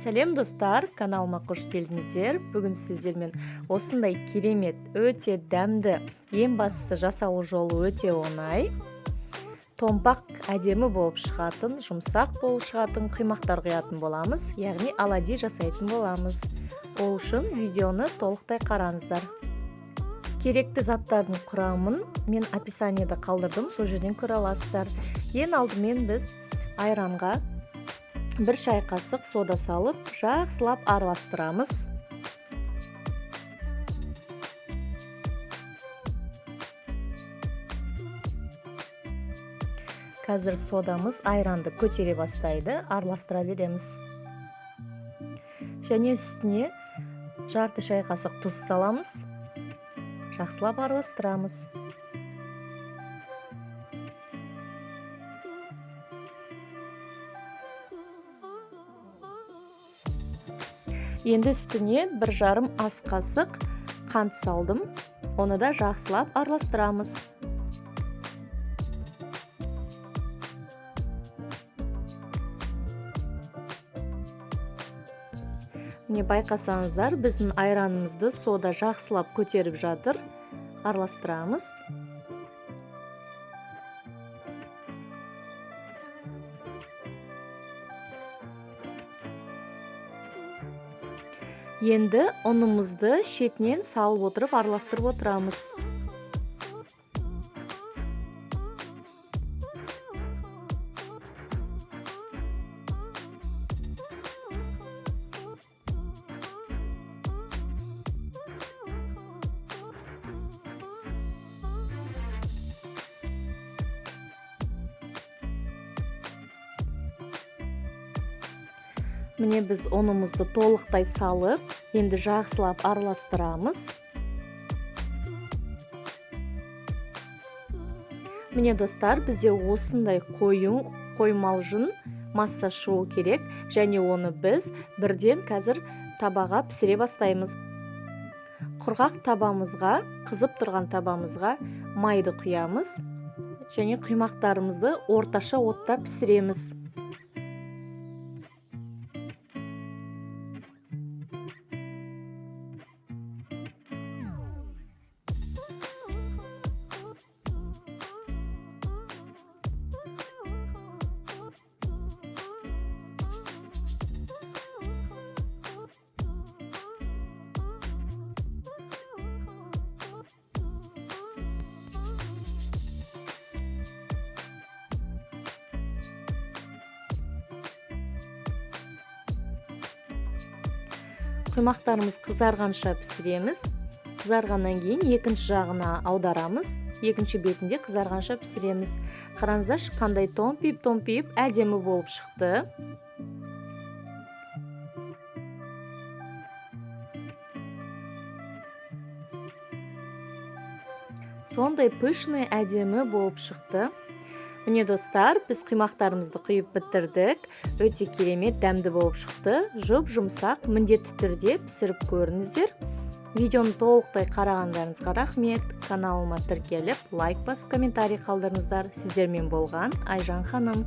Сәлем, достар! Каналыма қош келдіңіздер. Бүгін сіздермен осындай керемет, өте дәмді, ең бастысы жасалу жолы өте оңай, томпақ әдемі болып шығатын, жұмсақ болып шығатын құймақтар құятын боламыз, яғни оладьи жасайтын боламыз. Ол үшін видеоны толықтай қараңыздар. Керекті заттардың құрамын мен описаниеда қалдырдым, сол жерден көре аласыздар. Ең алдымен біз айранға 1 шай қасық сода салып, жақсылап араластырамыз. Қазір содамыз айранды көтере бастайды, араластыра береміз. Және үстіне жарты шай қасық тұз саламыз, жақсылап араластырамыз. Енді үстіне 1,5 ас қасық қант салдым. Оны да жақсылап араластырамыз. Міне, байқасаңыздар, біздің айранымызды сода жақсылап көтеріп жатыр. Араластырамыз. Енді ұнымызды шетінен салып отырып, араластырып отырамыз. Міне, біз ұнымызды толықтай салып, енді жақсылап араластырамыз. Міне, достар, бізде осындай қою, қоймалжың масса шығу керек, және оны біз бірден қазір табаға пісіре бастаймыз. Құрғақ табамызға, қызып тұрған табамызға майды құямыз және құймақтарымызды орташа отта пісіреміз. Құймақтарымыз қызарғанша пісіреміз. Қызарғаннан кейін екінші жағына аударамыз, екінші бетінде қызарғанша пісіреміз. Қараңыздаршы, қандай томпиып томпиып әдемі болып шықты. Сондай пышный, әдемі болып шықты. Міне, достар, біз құймақтарымызды құйып бітірдік. Өте керемет дәмді болып шықты, жұп жұмсақ. Міндетті түрде пісіріп көріңіздер. Видеоны толықтай қарағандарыңызға рахмет. Каналыма тіркеліп, лайк басып, комментарий қалдырыңыздар. Сіздермен болған Айжан ханым.